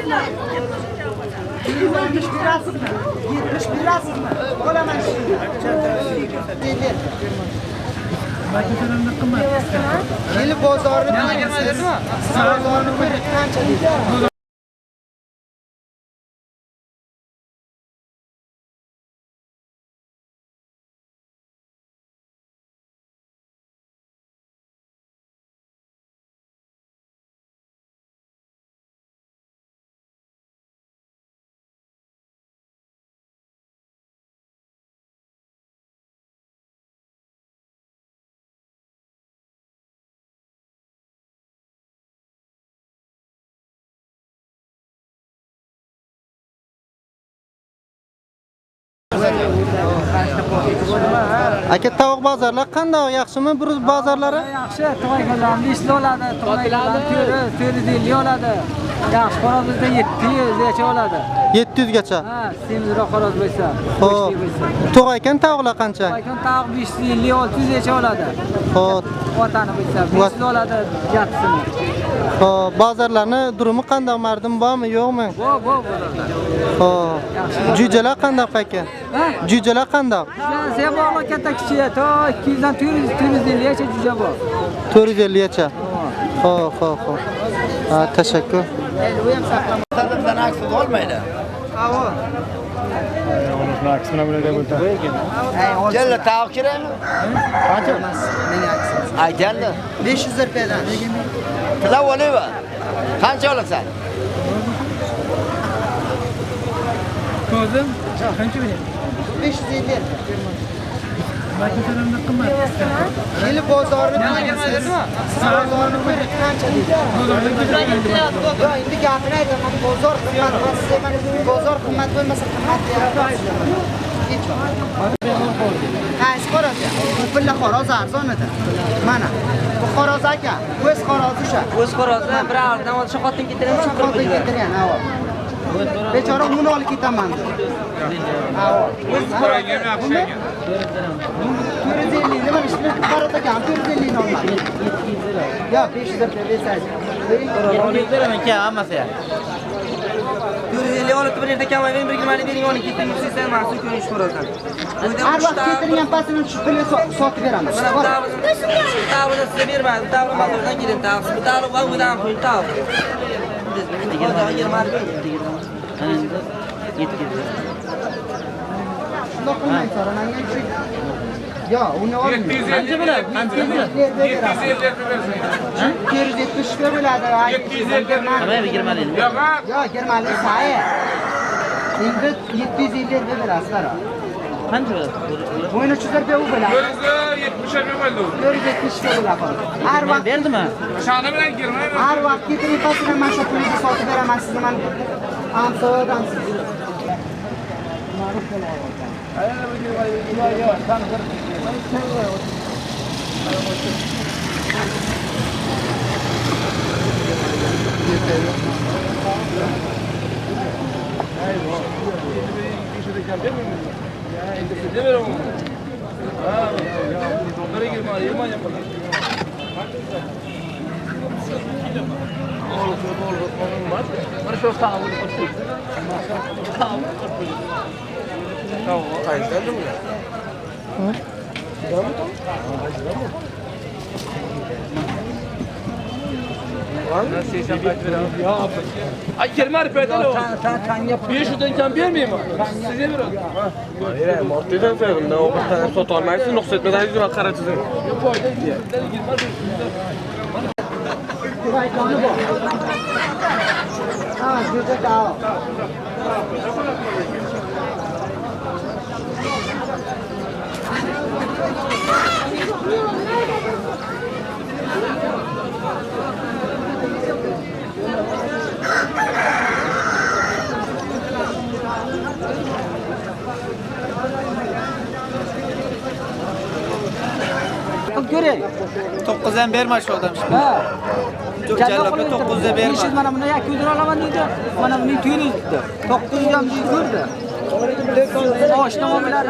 70 berasizmi? 70 berasizmi? Olaman shuni. Kelib bozorni ko'ring. Siz bozorni ko'ring, qancha deydi? Aka tovuq bozorlar qanday, yaxshimi bir bozorlari? Yaxshi, to'g'ayganlarni 500 oladi, to'g'ayganlarni 450 oladi. Yaxshi xo'rozda 700 gacha oladi. 700 gacha. Ha, semizroq xo'roz bo'lsa, Xo'p. To'g'aykan tovuqlar qancha? To'g'aykan tovuq 550, 600 gacha oladi. Xo'p. Vatani bo'lsa 500 oladi, yaxshisini. Xo'p, bozorlarni durumi qanday, mardim bormi, yo'qmi? Bor, bor bozorlar. Xo'p. Jo'jalar qanday aka? Jo'jalar qanday? Sen bog'lar katta kichik, to 200 dan 400, 450 gacha jo'ja bor. 450 gacha. Xo'p, xo'p, xo'p. Ha, tashakkur. Tadimdan aksi olmaydi. Jalla tovuq kerakmi? Qancha? Menga aksi. Aytganda 500 rupiyadan. Tilab olaymi? Qancha olasan? Ko'zim qancha beradi? 550. Kelib bozorni ko'ring. Siz bozorni ko'ring, qancha deydi? Yo, endi gapini aytaman, bozor qimmat, siz mana bozor qimmat bo'lmasa qimmat deyapsiz. Qaysi xo'roz? Bu pilla xo'roz arzon edi. Mana bu xo'roz aka, o'z xo'rozi o'sha. O'z xo'rozi bir oldan o'sha xotin ketiraman, O'sha xotin ketirgan, ha. Bechora uni olib ketaman dedi. Ha. O'z xo'rozi yaxshi ekan. 450 nima ishni Farod aka, 450 ni olmadi. Yo, 500 rupiya bersangiz. Olib beraman aka, hammasi ham. 450 olib bir yerda kamayvering, 120 bering, olib keting, sizdan mahsul ko'rish xo'rozdan. Har vaqt ketirgan pastini tushib pulni sotib beramiz. Mana bu tavuqni sizga bermadim, tavuq bozordan kelgan tavuq. Bu tavuq va o'dan qo'ying tavuq. 20 Shundoq qilmang, so'ramanga. Yo, uni olmang. 750 bo'ladi. 750 bersin. 470 ga bo'ladi. 750 20 Yo'q, ha. Yo, 20 sayi. Endi 750 ga berasizlar. Qancha bo'ladi? Bo'yni 300 rupiya u bo'ladi. 470 ga bo'ldi. 470 ga bo'ladi. Har vaqt Berdimi? Shani bilan girmayman. Har vaqt ketirib pastini mana shu pulni sotib beraman sizni mana amsodansiz. Ay 20 rupiyadan o. 500dan kam bermayman. Sizga beraman. Hayır, martadan so'radim. O bir tane sota olmaysiz, nuqs etmadan yuzini qaratasiz. Yo'q, foyda yo'q. 20 bor. Ha, jo'ja tovuq. Ko'ring. 9 ham berma shu odam. Ha. Jallobga 9 ga berma. 500 mana buni 200 olaman deydi. Mana buni 400 dedi. 900 ham deydi, ko'rdi. Oshni oldilar,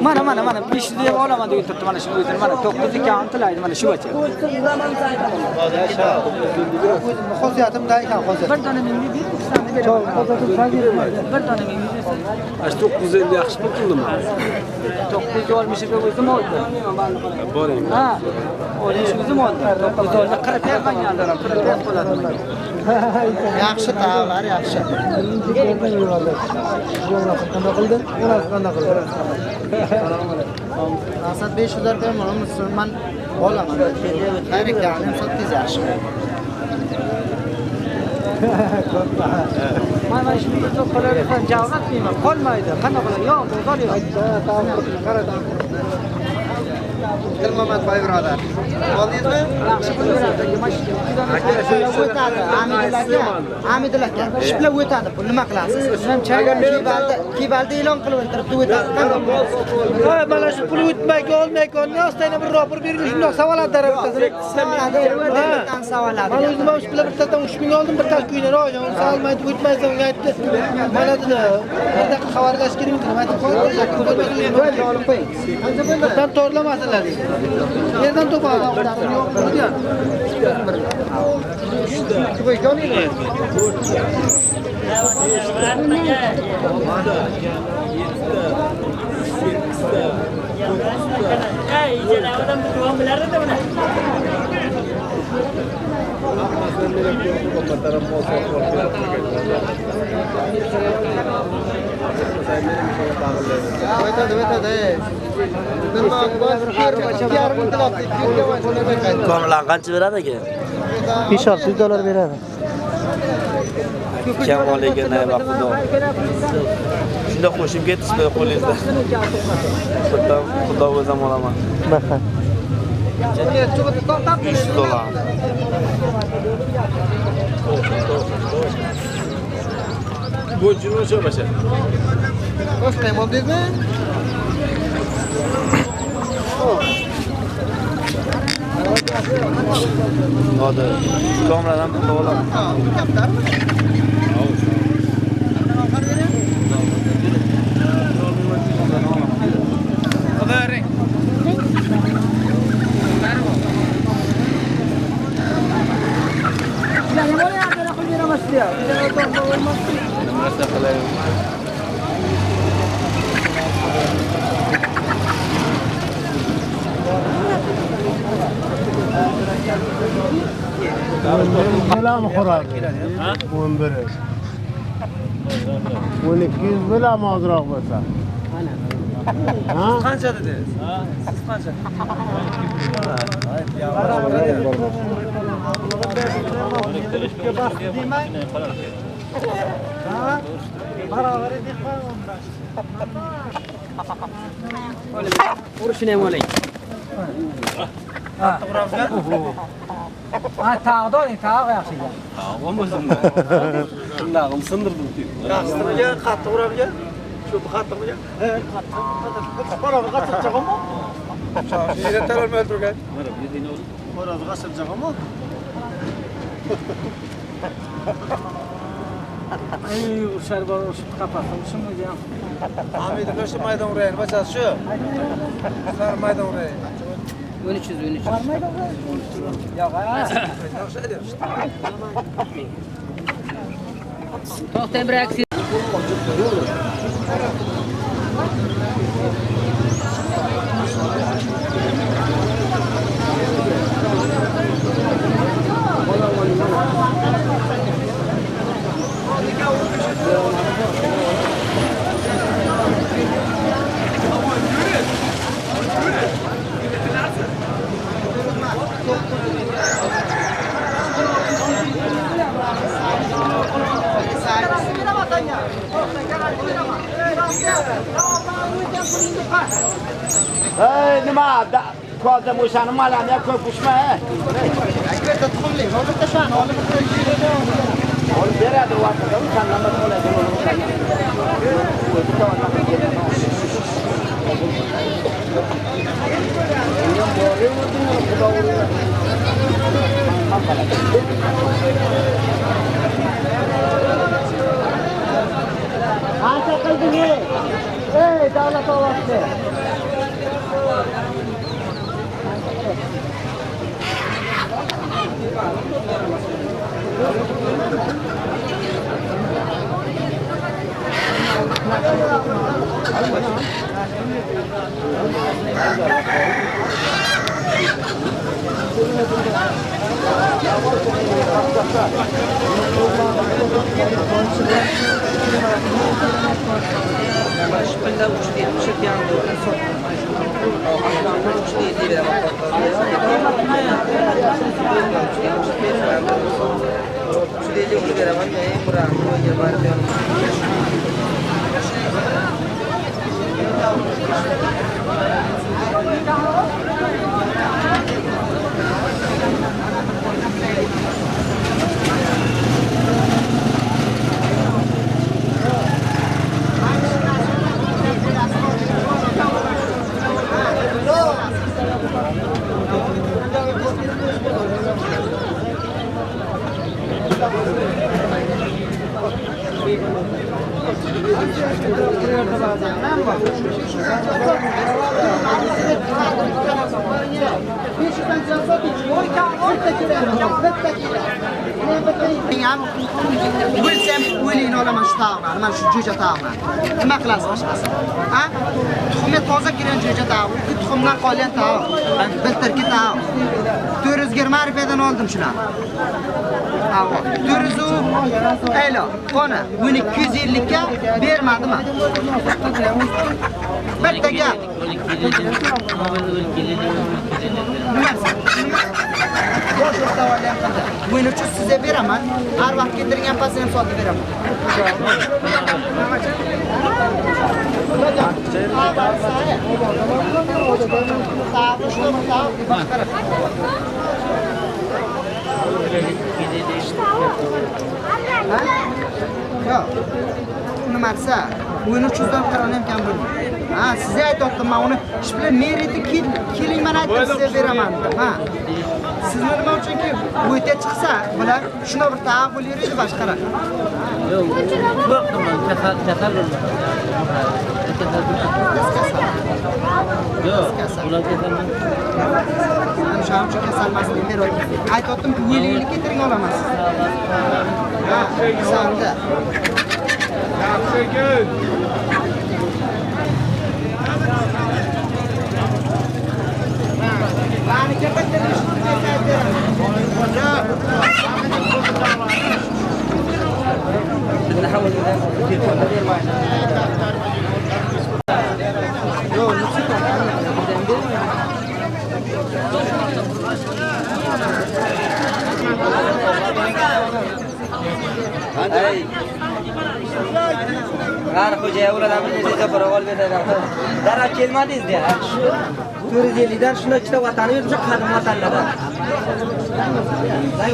mana mana mana 500 deb olaman deb turibdi mana shuni o'zini mana 9 kam tilaydi mana shu bacha. Xosiyatimda ekan xosiyat. Bir dona menga ber, ikkisini beraman. Bir dona menga bersa. Ash 950 yaxshi pul qildimi? 960 ga o'zim oldim. Boring. Ha. Olish o'zim oldim. 950 40 qilganlar, 40 qiladi menga. Yaxshi tavlar, yaxshi. Qanday qildi? Onasi qanday qildi? Maqsad 500 beraman, musulmon olaman. Xayr ekanini sotdingiz yaxshi. Mana shuni o'zi qo'llarimdan javob bermayman, qolmaydi. Qanday qiladi? Yo'q, bozor yo'q. Dilmamat boy birodar. Oldingizmi? Yaxshi pul beradi. O'tadi. Amidul aka, Amidul aka. Shiplab o'tadi. Pul nima qilasiz? Kibalda e'lon qilib o'tiribdi, o'tadi. Ha, mana shu pul o'tmay, olmay, ostayna bir rapor berib, shundoq savoladi darabtasini. Savoladi. Men o'zim ham shu bilan birtadan 3000 oldim, bir tash kuyini ro'jon, salmaydi, o'tmaysan, unga aytdi. Mana dedi, bir daqiqa xabarlash kerak dedim. Aytib qo'ydi, olib qo'ying. Qancha bo'ldi? Birdan to'g'rilamasinlar dedi. Yerdan topadi, yo'q degan. O'tadi, o'tadi. Komlan qancha beradi aka? 5-600 dollar beradi. Kam olgan nayva xudo. Shunda qo'shib ketdi qo'lingizda. Xudo xudo o'zim olaman. Baxa. 500 dollar. Bu cümle şu başa. Qo'shqay bo'ldingizmi? Hozir komladan bitta olaman. Bilan xo'rak. 11. 1200 bilan ozroq bo'lsa. Mana. Siz qancha dedingiz? Siz qancha? Urishini ham oling. Ha, tog'da oling, tog' yaxshi ekan. Tog' olmasam. Tirnog'imni sindirdim. Yaxshisiga qattiq uramiga? Shu qattiqmiga? He, qattiq. Xo'rozni qachirchag'imi? Yerda taralmay turgan. Xo'rozni qachirchag'imi? Ay, urishar bor, urishib qapasa, urishmaydi ham. Amidi shu maydon urayin, bachasi shu. Sizlar maydon urayin. 1300, 1300. Yo'q, ha. To'xtang bir aksiya. Hey, nima? Ko'zim o'shani malani ham ko'p uchma, ha. Bitta tuxumli, bitta shani olib Olib beradi vaqtida, u tanlama qoladi. Qancha qilding ey? Ey, davlat ovozi. Shpilla 370 yandı. 370 beraman. 350 beraman. Bo'lsam o'lingni olaman shu tog'larni, mana shu jo'ja tog'larni. Nima qilasiz boshqasi? Ha? Tuxumga toza kirgan jo'ja tog', u tuxumdan qolgan tog', biltirki tog'. 420 rupiyadan oldim shularni. Avval 400 aylo, qona, buni 250 ga bermadimi? Bitta gap. Bosh o'rta qildi. Buni uchun sizga beraman. Har vaqt keltirgan pasini ham sotib beraman. Yo'q. Nimasi? Buni 300dan qarani ham kam bo'lmaydi. Ha, sizga aytdim, men uni ish bilan meriti keling, men aytdim sizga beraman dedim. Ha. Sizni nima uchunki bu yerga chiqsa, bular shuna bir tag'ib bo'laveradi boshqalar. Yo'q, kasal kasal bo'ldi. Yo'q, ular kasal. O'shaning uchun kasal emasligini beryapti. Aytayotdim-ku, o'likni ketiring olaman sizni. Ha, kasalda. Yaxshi kun. Qani xo'jaya ulardan bir necha gapira olib beradi. Darrov kelmadingiz deya. Shu 450 dan shunda ikkita vatani berib, o'sha qadim vatanlardan.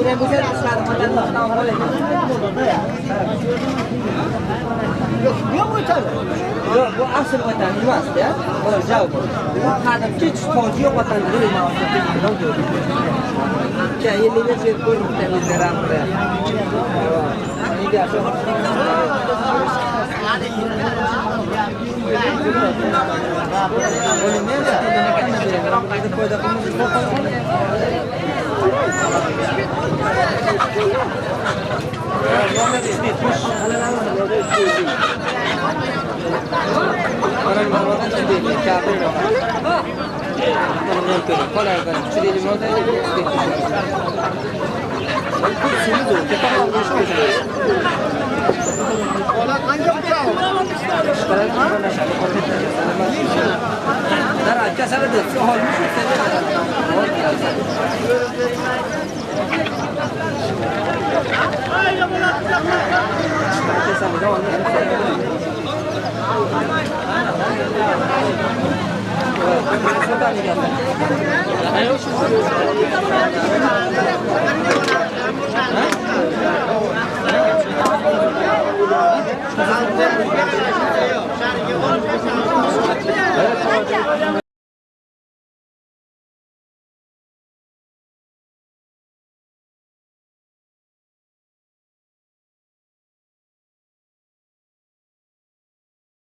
Ular bo'lsa, qadim vatanlardan olaylik. Yo'q, o'tadi. Yo'q, bu asl vatan emas-da. Bu jav bu. Bu qadimgi toji yo'q vatan deyman. Keyin 50 yil ko'rib o'tamiz.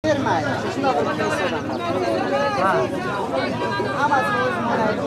Bermaydi. Shunday qilib kelsa. Hammasini o'zim olaydi.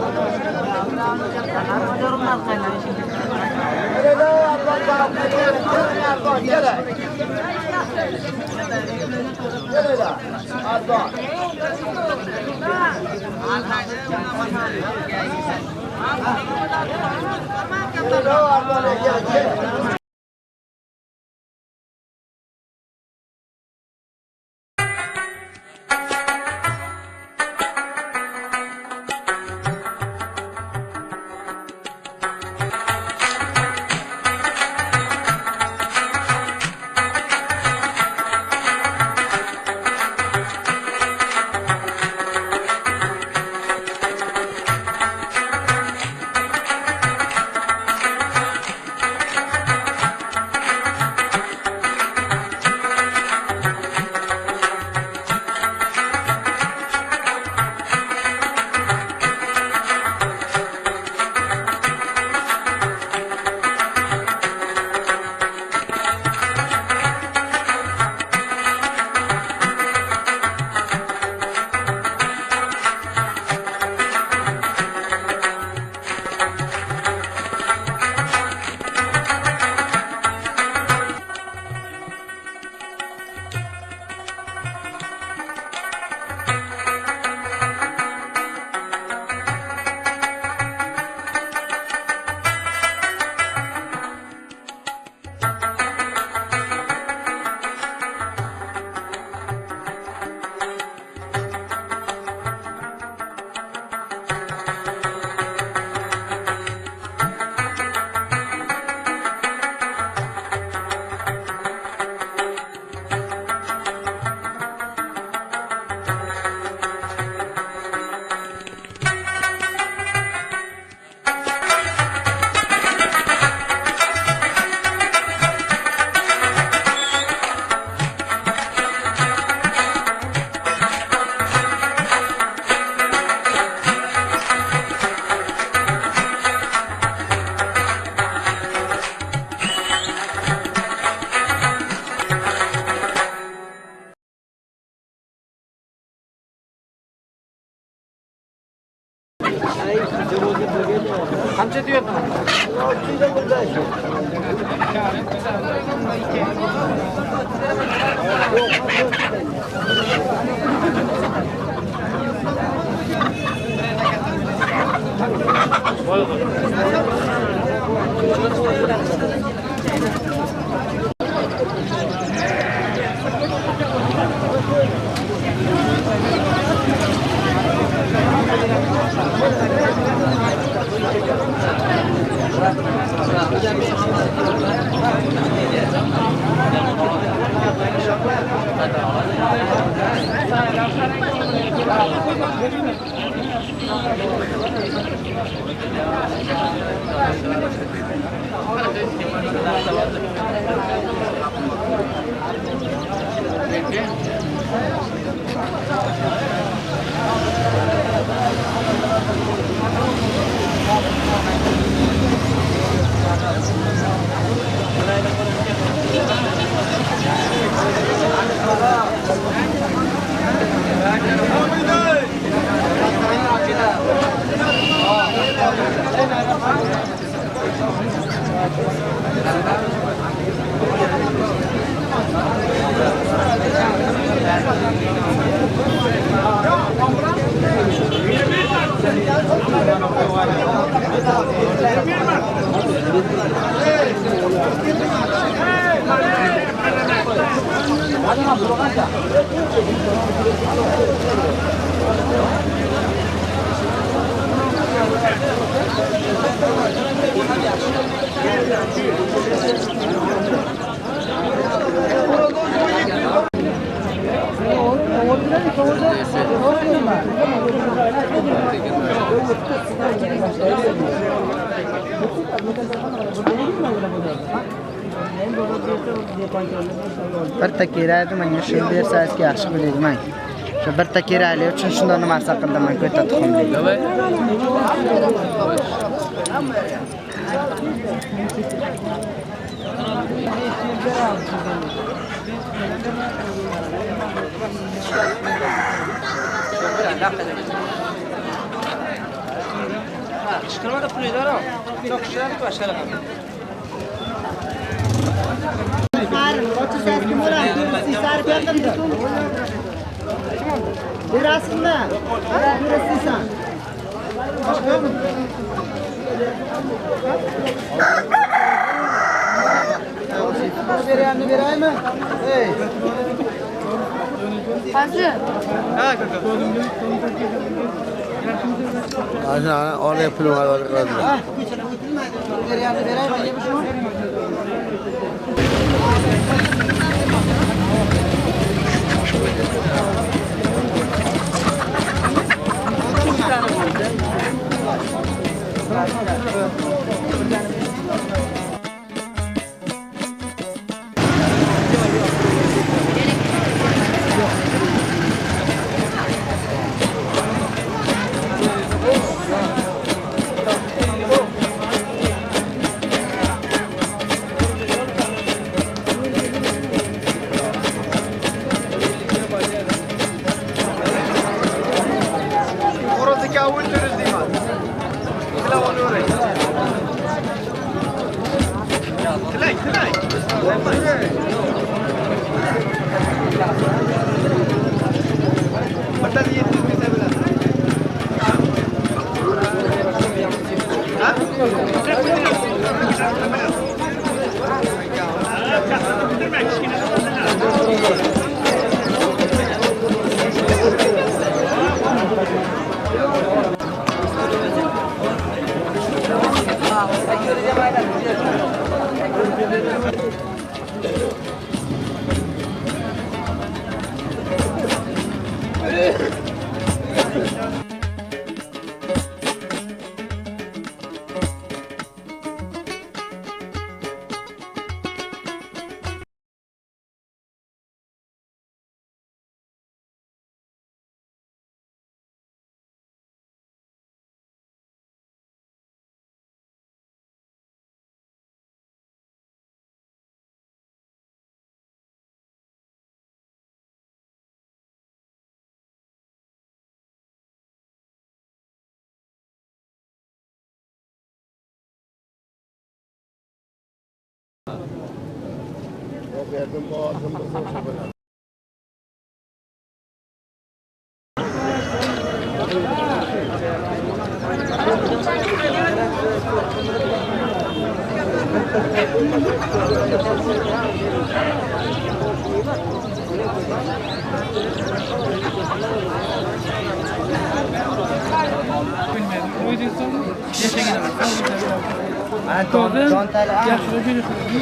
Qancha deyapti? Bitta kerakdi menga, shuni bersangizki yaxshi bo'lardi menga. Shu birta kerakli uchun shunday narsa qildim men ko'ta tuxumli. Qichqirmada pul edi, çok kishilar boshqalar. Berasizmi? Berasizsan. Berganini beraymi? Ey. Hozir. Ha, kaka. Ana oraya pul var qiladi. Berganini beraymi?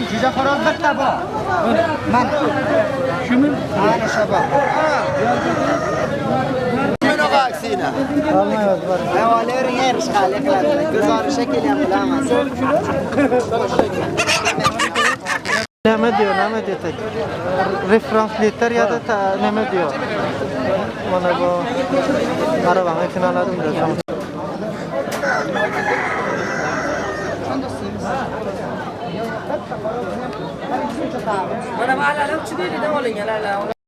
Jo'ja xo'roz bitta bor. Mana. Shumi? Mana shu bor. Mana vaksina. Avvalering erishqalik qiladilar. Go'zorishga kelyapti hammasi. Nima diyor, nima diyor? Referans ya da nima diyor? Mana bu arabani finaladim da. Mana bu alalam chidaydi, olingan alalam.